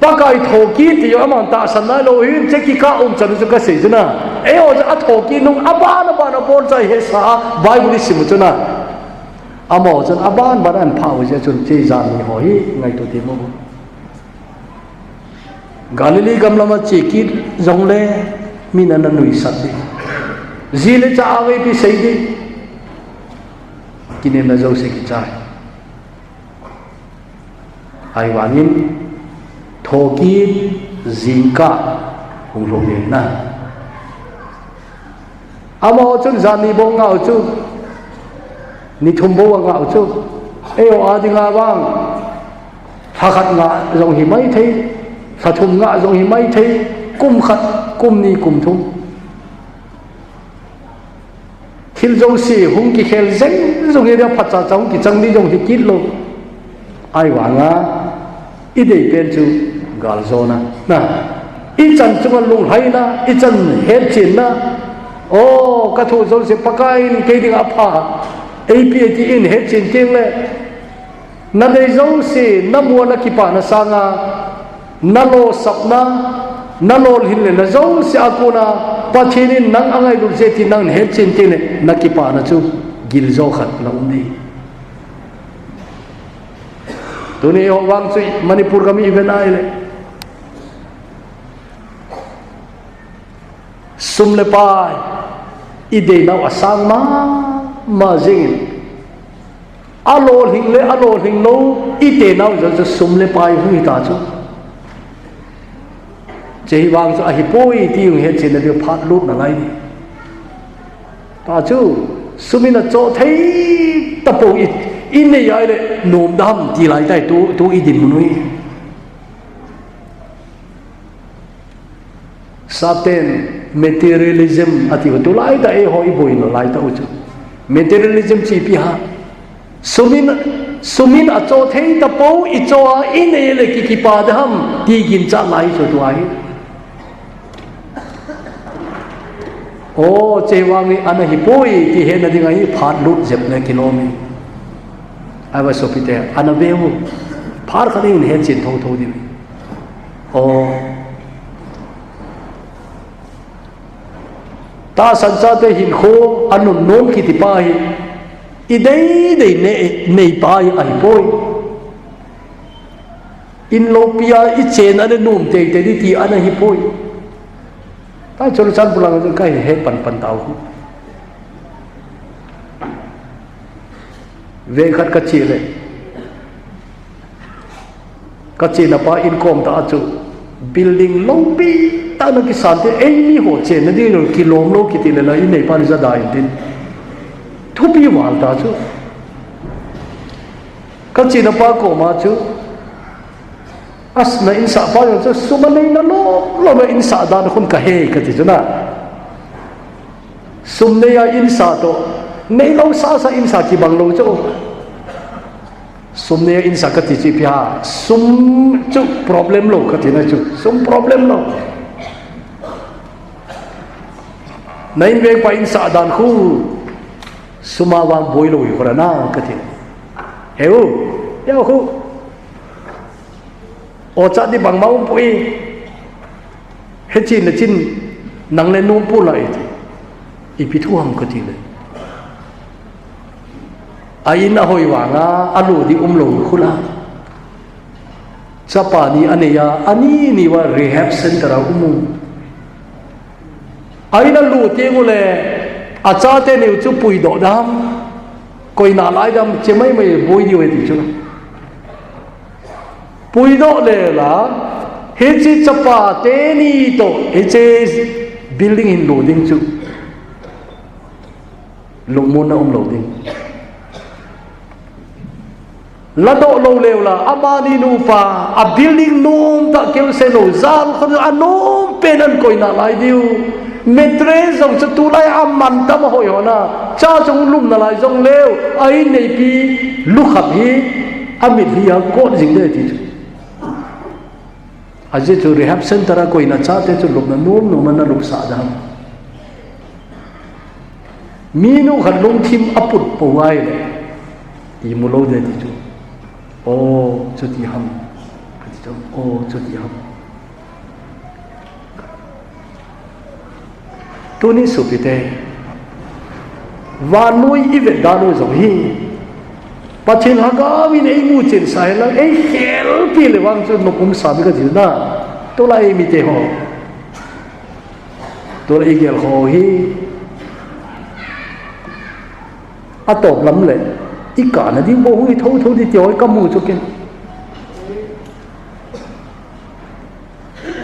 Pakai thokit ti jong aman tahsan nailou hin, che kikah um chan chu kasei chu na. Eiho chu athokit nung aban aban a boncha ihetsah a Bible isim u chu na. Amaho chun aban ban a ahin phah u jeh chun chu jan ni ho hi ngaito temin. Galilee gam lama che kit jongle min ana nuisat ding. Ji le cha a vei ipi sei ding. Kinepna jouse kichai. Ahivangin thokit jingkah hung lhung ding na. Amaho chun jan ni bou ngah u chu, ni thum bou angah u chu. Eiho a dinga vang, lha khat ngah jong hi mai thei, lha thum ngah jong hi mai thei, kum khat, kum ni, kum thum. Thil jouse hung kikhel jeng jong hi dia, phatcha cha hung kichang ni jong hi kit lou. Ahivanga, idei pen chu galjona. Na, ichan chunga lunglhaina, ichan hetchenna. O, kathoh jouse Pakai in kei dinga apha. Eipi ati in hetchen teng le. Nadei jouse, namu a nakipana sanga, nalosapna, nalolhinna jouse a kona, Pathen in nang angailut jeh ti nang hetchen teng le, nakipana chu giljo khat la um ding. Tuni eiho vang chu Manipur gam i vet a ahile. Sum le pai, ideinau asang mama jengin. Alolhing le alolhing lou, itenau jong chu sum le pai hung hita chu. Hiche hi vang chu ahipoi ti hung hetchenna diu phat lut nalai ni. Tachu, sum in achoh thei tapou i, inei a ahile nom dam ti lai tai tu, tu idinmun u hi. Satan materialism ati u tulai tah eiho iboi nalai tah u chu. Materialism chu ipi ham. Sum in, sum in achoh thei tapou, ichoh a inei le ki, kipa ding ham ti ginchat lai chu tua hi. O, hiche vang hi ana hipoi ti hetna dinga hi phat lut jep le kilom in. Ahivang sopite, ana veu. Phat khat in hetchen thotho ding. O. Tahsan chate hinkho anunnom kiti pa hi, ideidei nei, neipa hi ahipoi. In loupia ichen a le nom teitei ding ti ana hipoi. Tachu Churachandpur lang kahin het panpan tau. Veng khat kache le. Kachena pa inkom tah a chu building loupi Tana kisante, eimi ho chenna ding lo kilom lo kiti le la, i neipa ni jada in tin. Thupi val ta chu. Ka china pa koma chu. As na insah pa jong chu, sum a neina lom lom a insah dan khun ka he kati chu na. Sum nei a insah toh, nei lo sasa insah kibang lo chu. Sum nei a insah kati chu ipi ham, sum chu problem lo kati na chu, sum problem lo. Na inveng pa insah dan khu, sum a vang boi lo hi khora na kati. Heu, ya khu. O cha di bangma um poi. Hichin le chin nang le nom pu lai ti. Ipi thu ham kati le. A in a hoi vanga, a lu di um lo khu la. Chapa ni a nei a, ani ni va rehab center a um u. A in a lu teng u le, a chate ni u chu puidoh dam. Koina lai dam, che mai mai boi di u e ti chu. Puidoh le la, hiche chapa teni toh, hiche building hin lo ding chu. Lungmonna um lo ding. Ladoh lo leu la, amani nupa, a building nom tah keu se lo, jal khon a nom pen an koina lai diu. Mattress jong chu tulai a man tam a hoi hona, cha chung lumna lai jong leu, a in neipi, lu khap hi, a mitlhi a kot jing de ti chu. Ajeh chu rehab center a koina chate chu lupna nom nom a na lupsah dam. Mi nu khat lungthim a put po ai le. Imu lo de ti chu. O, chuti ham. Kati chu. O, chuti ham. Tuni sopite, vannoi i vet dan u jong hi, Pathen lhagao in eimu chen sa hen lang, eikhelpi le vang chu nopum sa mi ka jil na. Tulai eimite ho. Tulai igel ho hi. Atop lam le, i kana ding bou hung i tho tho di ti ho i kamu chu ken.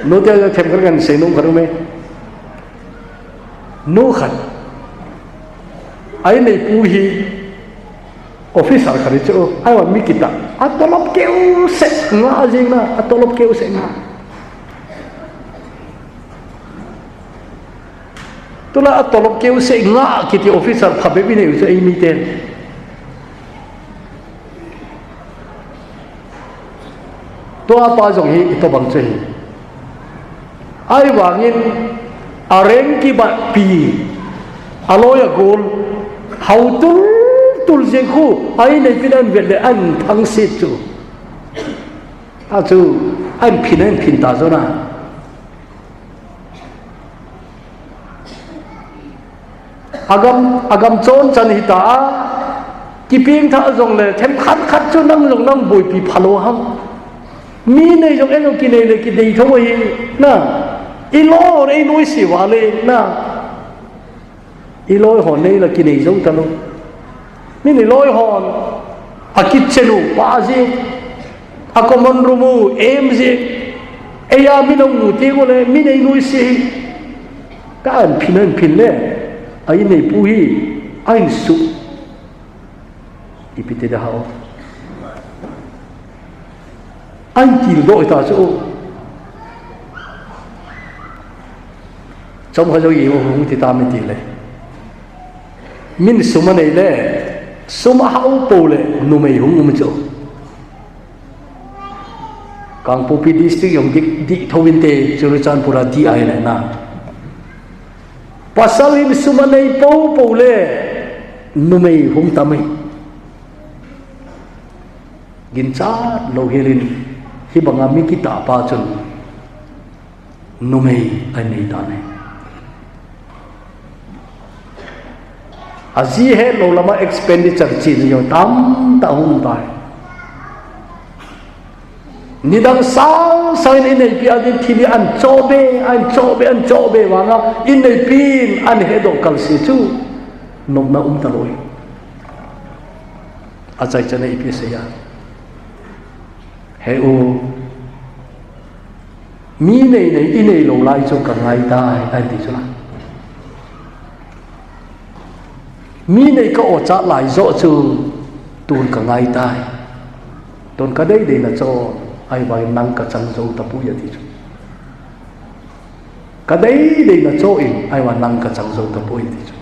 Note themkhat kan seinom khat ume. Nu khat. A in neipu hi officer khat hi chu, ahivang mi kitah. A tolop keu seh nga jing na, a tolop keu seh nga. Tulai a tolop keu seh nga kiti officer phabep i nei u chu eimiten. Tua pa jong hi itobang chu hi. Ahivangin a rank kibatpi, a loi a gol, hao tul tul jeng khu, a in neipin an vet le an thangsit chu. A chu, an phin an phin ta jona. Agam, agam chon chan hita a, kipeng tha jong le, themkhat khat chu nang jong nang boipi phalo ham. Mi nei jong en jong kinei le kidei tho hi, na. I loi, ei nuisat va le, na. I loi hon nei la kinei jou ta lo. Min i loi hon, a kitchen u pa jing, a common room u em jing, eia min hung mu ti u le, min ei nuisat hi. Ka an phin an phin le, a in neipu hi, a in su. Ipi ti da hao. An tildoh ta chu. Chomkhat jou i hung ti ta mi ti le. Min sum a nei le, sum a hao po le, numei hung um chu. Kangpokpi district jong di, di tho inte, Churachandpur a di ai le na. Pasal in sum a nei po po le, numei hung tam e. Ginchat lou hel in, hibanga mi kitah pa chun numei a nei ta ne. A ji het lou lama expenditure chi ni jong tamtah hung tai. Nidang sang sang in i neipi a ding thil hi an choh be, an choh be, an choh be vanga, i neipin an hedoh kal si chu, nopna um ta lou. A chai chan a ipi sei a. He u, Mi nei nei i neilou lai chu ka ngai tai, ahi ti chu la. Mi nei ka o chat lai joh chu tun ka ngai tai. Tun ka dei dei na cho, ahivangin nang ka chang jou tapoi ati chu. Ka dei dei na cho in, ahivangin nang ka chang jou tapoi ati chu.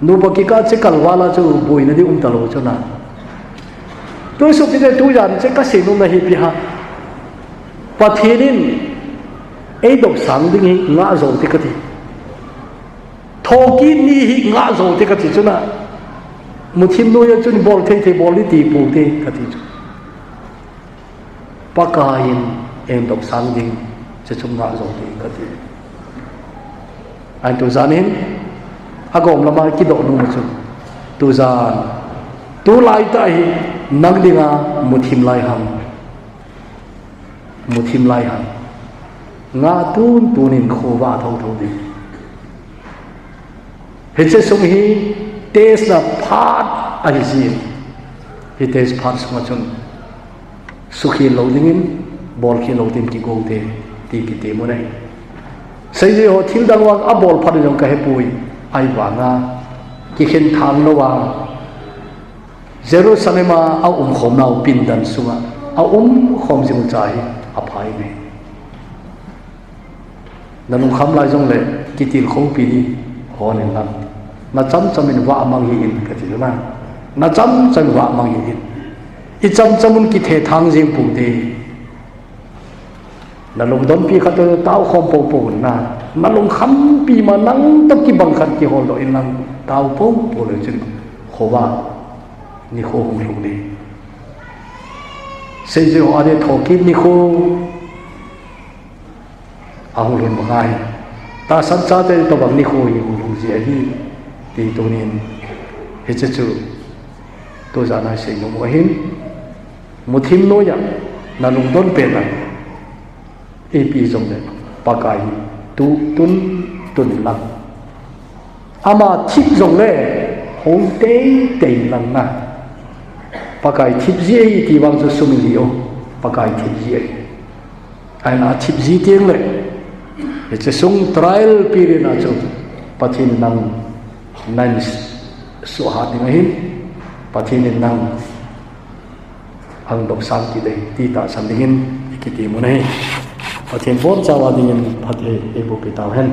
Nupa kikah che kalval a chu boina ding um talou chu na. Tuisuh kiti tujan che ka seinom na hi ipi ham. Pathen in eidopsang ding hi ngah jou te kati. Thokit ni hi ngah jou te kati chu na. Muthim noiya chun bol thei thei bol ni ti pou te kati chu. Pakai in eidopsang ding, che chu ngah jou te kati. Ahin tujan in, agom lama kidoh nom chu. Tujan, tulai tah hi, nang dinga muthim lai ham. Muthim lai ham. Ngah tun tun in khovah thotho ding. Hiche sung hi test na phat ahi jin. Hi test phat sunga chun sukhel lou dingin, bolkhel lou dingin kigo te, ti kitem u ahi. Seijui ho thil dang vang abol phat jong ka hepoi, ahivanga kikhen thang lou a Jerusalem a aumkhom nau pindan sunga aumkhom jing u cha hi aphai me. Na lungkham lai jongle kitilkhou pi ding hon in lang. Na chamcham in vah mang hih in kati na. Na chamcham in vah mang hih in. I chamcham un kithethang jing pou te. Na lungdonpi khat toh taokhom poupou na. Na lungkhampi ma nang toh kibang khat kiholdoh in lang tao poupou le chun khovah nikho hung lhung ding. Seijui ho a ding thokit nikho ahung lhun bang ahi. Tahsan chate tobang nikho hi hung lhung ji ahi. Ti tunin hiche chu tujan a seinom u ahin. Muthim noiya na lungdon pen a ipi jongle Pakai hi tu tun tun in lang. Ama thip jongle hou teitei in lang na. Pakai thip ji ahi ti vang chu sumil hih o. Pakai thip ji ahi. Ahina thip ji teng le hiche sung trial period a chu Pathen in nang nahin suhhat ding ahin. Pathen in nang ahung dopsang kit e ti tahsan dingin i kitem u ahi. Pathen bonchauva dingin phatthei eiboh peh tau hen.